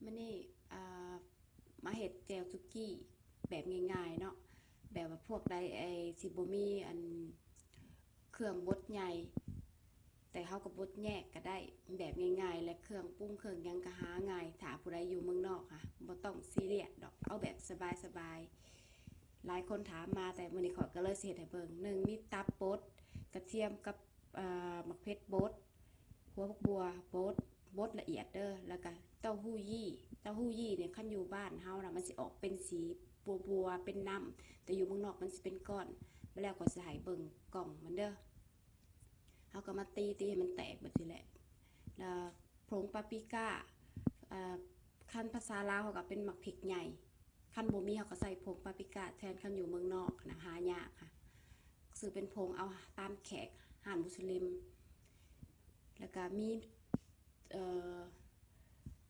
ມື້ນີ້ ອ່າ ມາເຮັດແຈ່ວສຸກີ້ແບບງ່າຍໆເນາະ ແບບວ່າພວກໃດ ໄອ້ ທີ່ບໍ່ມີອັນເຄື່ອງບົດໃຫຍ່ ແຕ່ເຮົາກໍບົດແຍກກໍໄດ້ ແບບງ່າຍໆ ແລະ ເຄື່ອງປຸງເຄື່ອງຫຍັງກໍຫາງ່າຍ ຖ້າຜູ້ໃດຢູ່ເມືອງນອກຫະ ບໍ່ຕ້ອງຊີຣຽສດອກ ເອົາແບບສະບາຍໆ. ຫຼາຍຄົນຖາມມາ ແຕ່ມື້ນີ້ຂ້ອຍກໍເລີຍຊິເຮັດໃຫ້ເບິ່ງ ໜຶ່ງ ມີຕັບບົດ ກະທຽມກັບ ເອີ ໝາກເຜັດບົດ ຫົວບັກບົວບົດ ບົດລະອຽດເດີ ແລ້ວກະເຕົ້າຫູ້ຢີ້ ເຕົ້າຫູ້ຢີ້ນີ້ ຄັນຢູ່ບ້ານເຮົານະ ມັນຊິອອກເປັນສີບົວໆ ເປັນນ້ຳ ແຕ່ຢູ່ເມືອງນອກມັນຊິເປັນກ້ອນ. ມາແລ້ວຂ້ອຍຊິໃຫ້ເບິ່ງກ່ອງມັນເດີ ເຮົາກໍມາຕີ ຕີໃຫ້ມັນແຕກແບບນີ້ແຫຼະ ແລ້ວ ຜົງປາປີກາ ເອີ ຄັນພາສາລາວເຮົາກໍເປັນໝາກພິກໃຫຍ່ ຄັນບໍ່ມີເຮົາກໍໃສ່ຜົງປາປີກາແທນ ຄັນຢູ່ເມືອງນອກນະ ຫາຍາກຫະ ຊື້ເປັນຜົງເອົາຕາມແຂກຮ້ານມຸສລິມ ແລ້ວກໍມີ ເອີ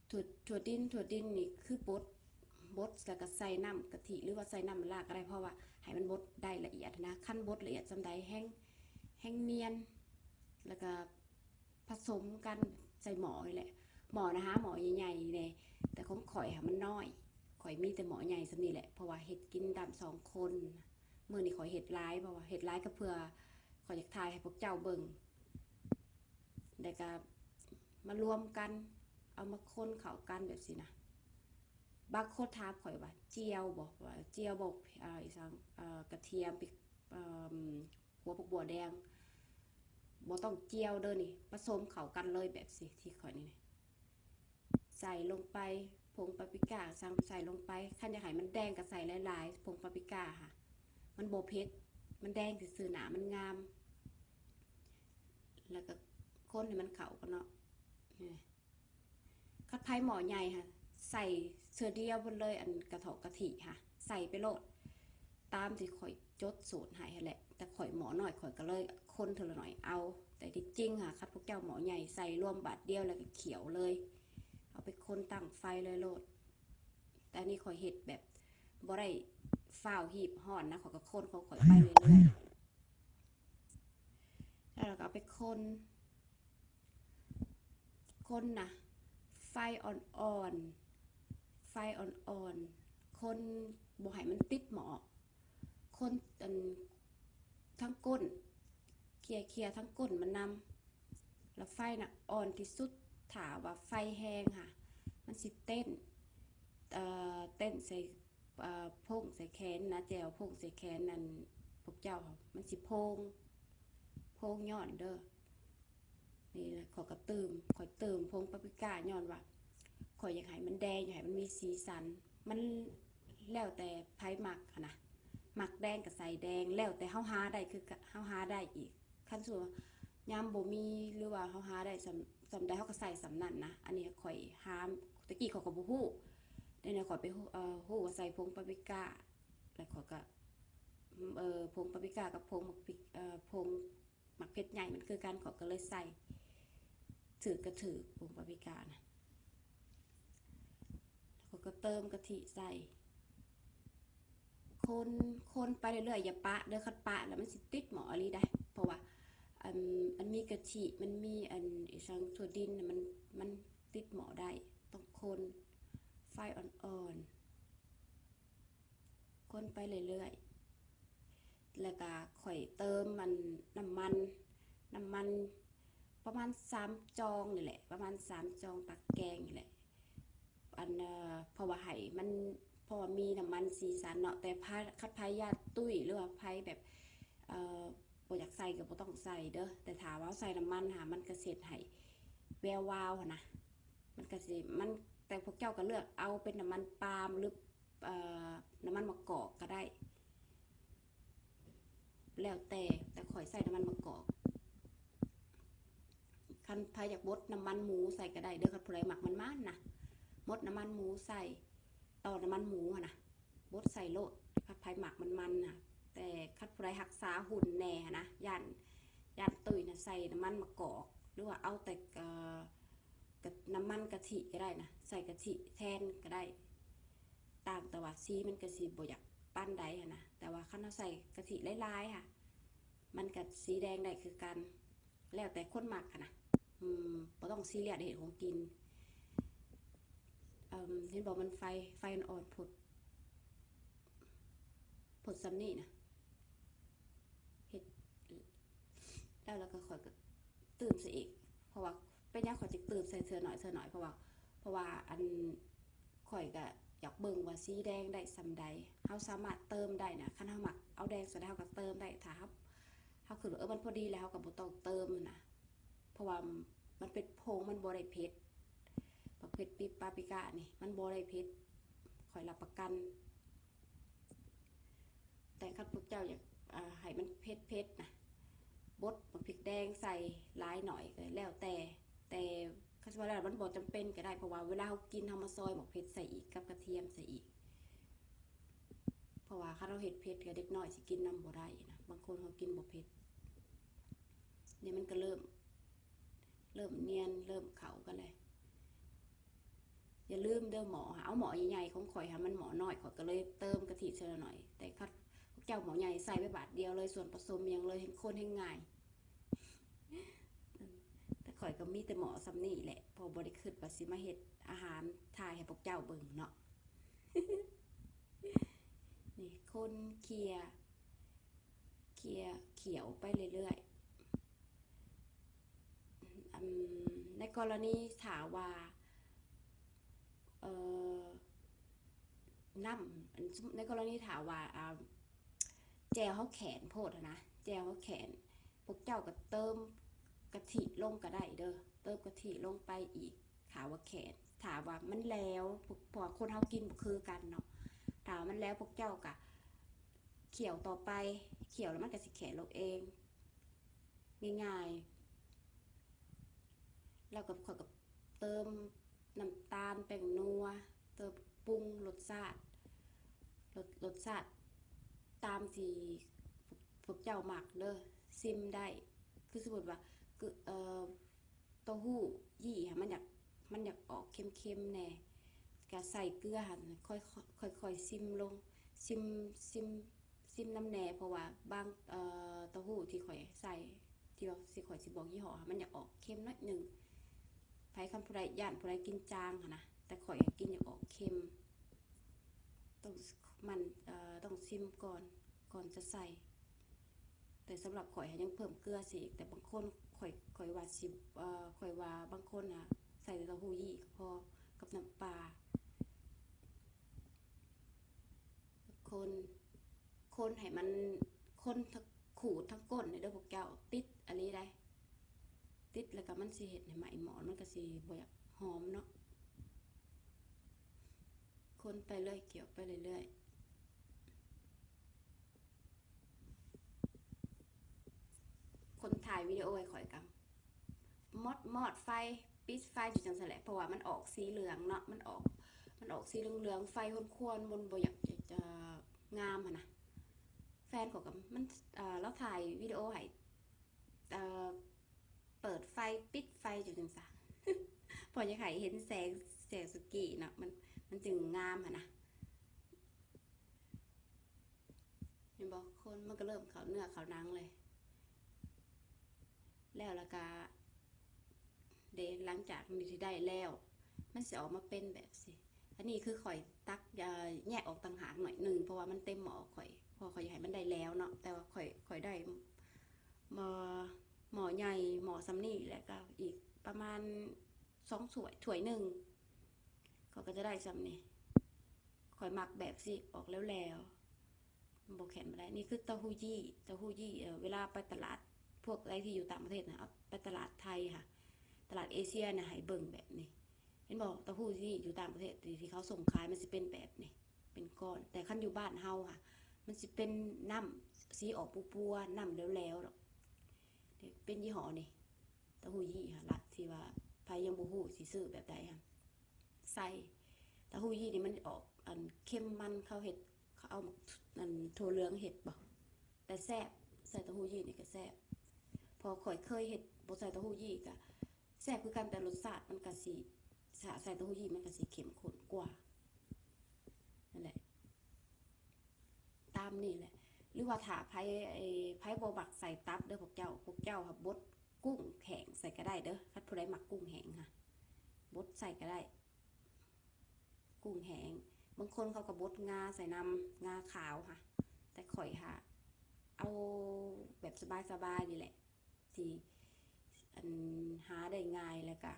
ຖົ່ວ ຖົ່ວດິນ ຖົ່ວດິນນີ້ຄືບົດ ບົດແລ້ວກໍໃສ່ນ້ຳກະທິ ຫຼືວ່າໃສ່ນ້ຳມັນລາກໍໄດ້ ເພາະວ່າໃຫ້ມັນບົດໄດ້ລະອຽດນະ ຄັນບົດລະອຽດສ່ຳໃດແຮ່ງ ແຮ່ງນຽນ ແລ້ວກໍ ປະສົມກັນໃສ່ໝໍ້ນີ້ແຫຼະ ໝໍ້ນະຫາໝໍ້ໃຫຍ່ໆແດ່ ແຕ່ຂອງຂ້ອຍຫະມັນນ້ອຍ ຂ້ອຍມີແຕ່ໝໍ້ໃຫຍ່ສ່ຳນີ້ແຫຼະ ເພາະວ່າເຮັດກິນຕາມສອງຄົນ. ມື້ນີ້ຂ້ອຍເຮັດຫຼາຍ ເພາະວ່າເຮັດຫຼາຍກໍເພື່ອຂ້ອຍຢາກຖ່າຍໃຫ້ພວກເຈົ້າເບິ່ງ ແລ້ວກໍມາລວມກັນ ເອົາມາຄົນເຂົ້າກັນແບບຊີ້ນະ. ບາງຄົນຖາມຂ້ອຍວ່າ ຈຽວບໍ່ ວ່າຈຽວບໍ່ ເອີ ອີຫຍັງ ເອີ ກະທຽມ ປິກ ເອີ ຫົວຜັກບົວແດງ ບໍ່ຕ້ອງຈຽວເດີນີ້ ປະສົມເຂົ້າກັນເລີຍແບບຊີ້ ທີ່ຂ້ອຍນີ້ ໃສ່ລົງໄປ ຜົງປາປີກາ ສັ່ງໃສ່ລົງໄປ ຄັນຢາກໃຫ້ມັນແດງກໍໃສ່ຫຼາຍໆ ຜົງປາປີກາຫະ ມັນບໍ່ເຜັດ ມັນແດງຊື່ໆ ໜ້າມັນງາມ ແລ້ວກໍຄົນໃຫ້ມັນເຂົ້າກັນເນາະ ນີ້ ຄັນໃຜໝໍ້ໃຫຍ່ຫະ ໃສ່ເທື່ອດຽວເບິດເລີຍ ອັນກະເທາະກະທິຫະ ໃສ່ໄປໂລດ ຕາມທີ່ຂ້ອຍຈົດສູດໃຫ້ຫັ້ນແຫຼະ ແຕ່ຂ້ອຍໝໍ້ນ້ອຍ ຂ້ອຍກໍເລີຍຄົນເທື່ອລະໜ້ອຍເອົາ ແຕ່ທີ່ຈິງຫະ ຄັນພວກເຈົ້າໝໍ້ໃຫຍ່ ໃສ່ລວມບາດດຽວ ແລ້ວກໍຂ້ຽວເລີຍ ເອົາໄປຄົນຕັ້ງໄຟເລີຍໂລດ. ແຕ່ອັນນີ້ຂ້ອຍເຮັດແບບບໍ່ໄດ້ຟ້າວຮີບຮ້ອນນະ ຂ້ອຍກໍຄົນຂອງຂ້ອຍໄປເລື້ອຍໆ ແລ້ວກໍເອົາໄປຄົນ ຄົນນະ ໄຟອ່ອນໆ ໄຟອ່ອນໆ ຄົນບໍ່ໃຫ້ມັນຕິດໝໍ້ ຄົນ ອັນ ທັງກົ້ນ ເຄຍໆ ທັງກົ້ນມັນນຳ ແລ້ວໄຟນະອ່ອນທີ່ສຸດ ຖ້າວ່າໄຟແຮງຫະ ມັນຊິເຕັ້ນ ເອີ ເຕັ້ນໃສ່ ເອີ ຜົງໃສ່ແຂນນະ ແຈ່ວຜົງໃສ່ແຂນ ອັນ ພວກເຈົ້າ ມັນຊິໂພງ ໂພງຍ້ອນເດີ. ນີ້ແຫຼະ ຂ້ອຍກໍຕື່ມ ຂ້ອຍຕື່ມຜົງປາປຣິກາ ຍ້ອນວ່າຂ້ອຍຢາກໃຫ້ມັນແດງ ຢາກໃຫ້ມັນມີສີສັນ ມັນແລ້ວແຕ່ໃຜມັກຫັ້ນນະ ມັກແດງກໍໃສ່ແດງ ແລ້ວແຕ່ເຮົາຫາໄດ້ ຄືເຮົາຫາໄດ້ອີກ ຄັນສົມມຸດວ່າຍາມບໍ່ມີ ຫຼືວ່າເຮົາຫາໄດ້ສ່ຳ ສ່ຳໃດເຮົາກໍໃສ່ສ່ຳນັ້ນນະ ອັນນີ້ຂ້ອຍຫາ ແຕ່ກີ້ຂ້ອຍກໍບໍ່ຮູ້ ດຽວນີ້ຂ້ອຍໄປຮູ້ ເອີ ຮູ້ວ່າໃສ່ຜົງປາປຣິກາ ແລ້ວຂ້ອຍກໍ ເອີ ຜົງປາປຣິກາກັບຜົງໝາກພິກ ເອີ ຜົງ ໝາກເຜັດໃຫຍ່ມັນຄືກັນ ຂ້ອຍກໍເລີຍໃສ່ ຖືກກໍຖືກ ຜົງປາປຣິການະ ແລ້ວຂ້ອຍກໍເຕີມກະທິໃສ່ ຄົນ ຄົນໄປເລື້ອຍໆ ຢ່າປະເດີ ຄັນປະແລ້ວມັນຊິຕິດໝໍ້ອີ່ຫຼີໃດ໋ ເພາະວ່າ ອັນ ອັນມີກະທິ ມັນມີ ອັນ ອີ່ຫຍັງ ຖົ່ວດິນນະ ມັນ ມັນຕິດໝໍ້ໄດ້ ຕ້ອງຄົນ ໄຟອ່ອນໆ ຄົນໄປເລື້ອຍໆ ແລ້ວກະຂ້ອຍເຕີມ ອັນ ນ້ຳມັນ ນ້ຳມັນປະມານສາມຈອງນີ້ແຫຼະ ປະມານສາມຈອງຕັກແກງນີ້ແຫຼະ ອັນ ເອີ ເພາະວ່າໃຫ້ມັນ ເພາະວ່າມີນ້ຳມັນສີສັນເນາະ ແຕ່ ຄັນໃຜຢ້ານຕຸ້ຍ ຫຼືວ່າໃຜແບບ ເອີ ບໍ່ຢາກໃສ່ກໍບໍ່ຕ້ອງໃສ່ເດີ ແຕ່ຖ້າວ່າເຮົາໃສ່ນ້ຳມັນຫາ ມັນກໍຊິເຮັດໃຫ້ແວວວາວຫັ້ນນະ ມັນກໍຊິ ມັນ ແຕ່ພວກເຈົ້າກໍເລືອກເອົາເປັນນ້ຳມັນປາມ ຫຼື ເອີ ນ້ຳມັນມະກອກກໍໄດ້ ແລ້ວແຕ່ ແຕ່ຂ້ອຍໃສ່ນ້ຳມັນມະກອກ ຄັນໃຜຢາກບົດນ້ຳມັນໝູໃສ່ກໍໄດ້ເດີ ຄັນຜູ້ໃດມັກມັນໆນະ ບົດນ້ຳມັນໝູໃສ່ ຕໍ່ນ້ຳມັນໝູຫັ້ນນະ ບົດໃສ່ໂລດ ຄັນໃຜມັກມັນໆນະ ແຕ່ຄັນຜູ້ໃດຮັກສາຫຸ່ນແດ່ຫັ້ນນະ ຢ້ານ ຢ້ານຕຸ້ຍນະ ໃສ່ນ້ຳມັນມະກອກ ຫຼືວ່າເອົາແຕ່ ເອີ ກະ ນ້ຳມັນກະທິກໍໄດ້ນະ ໃສ່ກະທິແທນກໍໄດ້ ຕ່າງແຕ່ວ່າສີມັນກໍຊິບໍ່ຢາກປານໃດຫັ້ນນະ ແຕ່ວ່າຄັນເຮົາໃສ່ກະທິຫຼາຍໆຫະ ມັນກໍສີແດງໄດ້ຄືກັນ ແລ້ວແຕ່ຄົນມັກຫັ້ນນະ ອືມ ບໍ່ຕ້ອງຊີຣຽສເຮັດຂອງກິນ ເ ເອີ່ມ ເຫັນບໍ່ ມັນໄຟ ໄຟອ່ອນໆ ພົດ ພົດສ່ຳນີ້ນະ ເຮັດ ແລ້ວ ແລ້ວກໍຂ້ອຍກໍຕື່ມໃສ່ອີກ ເພາະວ່າເປັນຫຍັງຂ້ອຍຈຶ່ງຕື່ມໃສ່ເທື່ອໜ້ອຍ ເທື່ອໜ້ອຍ ເພາະວ່າ ເພາະວ່າອັນ ຂ້ອຍກໍຢາກເບິ່ງວ່າສີແດງໄດ້ສ່ຳໃດ ເຮົາສາມາດເຕີມໄດ້ນະ ຄັນເຮົາມັກເອົາແດງສ່ຳໃດເຮົາກໍເຕີມໄດ້ ຖ້າເຮົາ ເຮົາຄິດວ່າ ເອີ ມັນພໍດີແລ້ວ ເຮົາກໍບໍ່ຕ້ອງເຕີມຫັ້ນນະ ເພາະວ່າມັນເປັນຜົງ ມັນບໍ່ໄດ້ເຜັດ ບັກເຜັດປິບປາປິການີ້ ມັນບໍ່ໄດ້ເຜັດ ຂ້ອຍຮັບປະກັນ. ແຕ່ຄັນພວກເຈົ້າຢາກ ເອີ່ ໃຫ້ມັນເຜັດໆ ນະ ບົດບັກພິກແດງໃສ່ຫຼາຍໜ້ອຍກໍແລ້ວແຕ່ ແຕ່ຄັນວ່າແລ້ວມັນບໍ່ຈຳເປັນກໍໄດ້ ເພາະວ່າເວລາເຮົາກິນ ເຮົາມາຊອຍບັກເຜັດໃສ່ອີກ ກັບກະທຽມໃສ່ອີກ ເພາະວ່າຄັນເຮົາເຮັດເຜັດ ກໍເດັກນ້ອຍຊິກິນນຳບໍ່ໄດ້ນະ ບາງຄົນເຂົາກິນບໍ່ເຜັດ. ນີ້ມັນກໍເລີ່ມ ເລີ່ມນຽນ ເລີ່ມເຂົ້າກັນແລ້ວ. ຢ່າລືມເດີ ໝໍ້ ເອົາໝໍ້ໃຫຍ່ໆ ຂອງຂ້ອຍຫັ້ນມັນໝໍ້ນ້ອຍ ຂ້ອຍກໍເລີຍເຕີມກະທິເທື່ອລະໜ້ອຍ ແຕ່ຄັນພວກເຈົ້າໝໍ້ໃຫຍ່ໃສ່ໄປບາດດຽວເລີຍ ສ່ວນປະສົມຫຍັງເລີຍ ເຮັດຄົນແຮ່ງງ່າຍ. ແຕ່ຂ້ອຍກໍມີແຕ່ໝໍ້ສ່ຳນີ້ແຫຼະ ເພາະບໍ່ໄດ້ຄິດວ່າຊິມາເຮັດອາຫານຖ່າຍໃຫ້ພວກເຈົ້າເບິ່ງເນາະ. ນີ້ຄົນເຄ່ຍ ເຄ່ຍ ຂ້ຽວໄປເລື້ອຍໆ ອັນ ໃນກໍລະນີຖ້າວ່າ ເອີ່ ນ້ຳ ອັນ ໃນກໍລະນີຖ້າວ່າ ອ່າ ແຈ່ວເຮົາແຂນໂພດຫັ້ນນະ ແຈ່ວເຮົາແຂນ ພວກເຈົ້າກໍເຕີມກະທິລົງກໍໄດ້ເດີ ເຕີມກະທິລົງໄປອີກ ຖ້າວ່າແຂນ ຖ້າວ່າມັນແຫຼວ ເພາະວ່າຄົນເຮົາກິນບໍ່ຄືກັນເນາະ ຖ້າວ່າມັນແຫຼວ ພວກເຈົ້າກໍຂ້ຽວຕໍ່ໄປ ຂ້ຽວແລ້ວມັນກໍຊິແຂນລົງເອງ ງ່າຍໆ ແລ້ວກໍຂ້ອຍກໍເຕີມນ້ຳຕານ ແປ້ງນົວ ເຕີມປຸງລົດຊາດ ລົດ ລົດຊາດຕາມທີ່ພວກເຈົ້າມັກເດີ ຊິມໄດ້ ຄືສົມມຸດວ່າ ຄື ເອີ່ ເຕົ້າຫູ້ຢີ້ຫັ້ນ ມັນຢາກ ມັນຢາກອອກເຄັມໆແດ່ ກະໃສ່ເກືອຫັ້ນ ຄ່ອຍ ຄ່ອຍໆຊິມລົງ ຊິມ ຊິມ ຊິມນຳແດ່ ເພາະວ່າບາງ ເອີ່ ເຕົ້າຫູ້ທີ່ຂ້ອຍໃສ່ ທີ່ວ່າຊິ ຂ້ອຍຊິບອກຍີ່ຫໍ້ຫັ້ນ ມັນຢາກອອກເຄັມໜ້ອຍໜຶ່ງ ໃຜຄັນຜູ້ໃດ ຢ້ານຜູ້ໃດກິນຈາງຫັ້ນນະ ແຕ່ຂ້ອຍກິນຢາກອอกເຄັມ ຕ້ອງໝັ່ນ ເອີ່ ຕ້ອງຊິມກ່ອນ ກ່ອນຈະໃສ່. ແຕ່ສຳລັບຂ້ອຍຫັ້ນຍັງເພີ່ມເກືອໃສ່ອີກ ແຕ່ບາງຄົນ ຂ້ອຍ ຂ້ອຍວ່າຊິ ເອີ່ ຂ້ອຍວ່າບາງຄົນນະໃສ່ແຕ່ເຕົ້າຫູ້ຢີ້ກໍພໍກັບນ້ຳປາ ຄົນ ຄົນໃຫ້ມັນ ຄົນຂູດທັງກົ້ນເດີພວກເຈົ້າ ຕິດອີ່ຫຼີໃດ໋ ຕິດແລ້ວກໍມັນຊິເຮັດໃຫ້ໄໝ້ໝໍ້ ມັນກໍຊິບໍ່ຢາກຫອມເນາະ ຄົນໄປເລື້ອຍ ຂ້ຽວໄປເລື້ອຍໆ. ຄົນຖ່າຍວິດີໂອໃຫ້ຂ້ອຍກໍມອດ ມອດໄຟ ປິດໄຟຢູ່ຈັ່ງຊັ້ນແຫຼະ ເພາະວ່າມັນອອກສີເຫຼືອງເນາະ ມັນອອກ ມັນອອກສີເຫຼືອງໆ ໄຟຄວັນໆ ມັນບໍ່ຢາກຈະງາມຫັ້ນນະ ແຟນຂ້ອຍກໍມັນ ເອີ່ ລາວຖ່າຍວິດີໂອໃຫ້ ເອີ່ ເປີດໄຟ ປິດໄຟຢູ່ຈັ່ງຊັ້ນ ເພາະຢາກໃຫ້ເຫັນແສງ ແສງສຸກີເນາະ ມັນ ມັນຈຶ່ງງາມຫັ້ນນະ. ເຫັນບໍ່ ຄົນມັນກໍເລີ່ມເຂົ້າເນື້ອເຂົ້າໜັງເລີຍ ແລ້ວ ແລ້ວກະເດ ຫຼັງຈາກນີ້ທີ່ໄດ້ແລ້ວ ມັນຊິອອກມາເປັນແບບຊີ້ ອັນນີ້ຄືຂ້ອຍຕັກ ເອີ່ ແຍກອອກຕ່າງຫາກໜ້ອຍໜຶ່ງ ເພາະວ່າມັນເຕັມໝໍ້ຂ້ອຍ ເພາະຂ້ອຍຢາກໃຫ້ມັນໄດ້ແລ້ວເນາະ ແຕ່ວ່າຂ້ອຍ ຂ້ອຍໄດ້ໝໍ້ ໝໍ້ໃຫຍ່ ໝໍ້ສ່ຳນີ້ ແລ້ວກໍອີກປະມານສອງຖ້ວຍ ຖ້ວຍໜຶ່ງ ຂ້ອຍກໍຈະໄດ້ສ່ຳນີ້ ຂ້ອຍມັກແບບຊີ້ ອອກແຫຼວໆ ບໍ່ແຂນບໍ່ໄດ້ ນີ້ຄືເຕົ້າຫູ້ຢີ້ ເຕົ້າຫູ້ຢີ້ ເອີ ເວລາໄປຕະຫຼາດ ພວກໃດທີ່ຢູ່ຕ່າງປະເທດນະ ເອົາໄປຕະຫຼາດໄທຫະ ຕະຫຼາດເອເຊຍນະ ໃຫ້ເບິ່ງແບບນີ້ ເຫັນບໍ່ ເຕົ້າຫູ້ຢີ້ຢູ່ຕ່າງປະເທດທີ່ ທີ່ເຂົາສົ່ງຂາຍ ມັນຊິເປັນແບບນີ້ ເປັນກ້ອນ ແຕ່ຄັນຢູ່ບ້ານເຮົາຫະ ມັນຊິເປັນນ້ຳ ສີອອກປົວໆ ນ້ຳແຫຼວໆ ດອກ ເປັນຍີ່ຫໍ້ນີ້ ເຕົ້າຫູ້ຢີ້ຫັ້ນລະ ທີ່ວ່າໃຜຍັງບໍ່ຮູ້ຊິຊື້ແບບໃດຫັ້ນ ໃສ່ເຕົ້າຫູ້ຢີ້ນີ້ມັນອອກອັນເຄັມມັນ ເຂົາເຮັດ ເຂົາເອົາອັນຖົ່ວເຫຼືອງເຮັດບໍ ແຕ່ແຊບ ໃສ່ເຕົ້າຫູ້ຢີ້ນີ້ກໍແຊບ ເພາະຂ້ອຍເຄີຍເຮັດບໍ່ໃສ່ເຕົ້າຫູ້ຢີ້ກໍແຊບຄືກັນ ແຕ່ລົດຊາດມັນກໍຊິ ຖ້າໃສ່ເຕົ້າຫູ້ຢີ້ມັນກໍຊິເຂັ້ມຂຸ້ນກວ່າ ນັ້ນແຫຼະ ຕາມນີ້ແຫຼະ ຫຼືວ່າຖ້າໃຜ ໃຜບໍ່ມັກໃສ່ຕັບເດີພວກເຈົ້າ ພວກເຈົ້າຫາບົດ ກຸ້ງແຫ້ງໃສ່ກໍໄດ້ເດີ ຄັນຜູ້ໃດມັກກຸ້ງແຫ້ງຫະ ບົດໃສ່ກໍໄດ້ ກຸ້ງແຫ້ງ. ບາງຄົນເຂົາກໍບົດງາໃສ່ນຳ ງາຂາວຫະ ແຕ່ຂ້ອຍຫາເອົາແບບສະບາຍໆນີ້ແຫຼະ ທີ່ອັນຫາໄດ້ງ່າຍ ແລ້ວກະ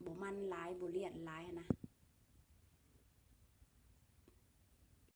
ບໍ່ມັນຫຼາຍ ບໍ່ລຽນຫຼາຍຫັ້ນນະ.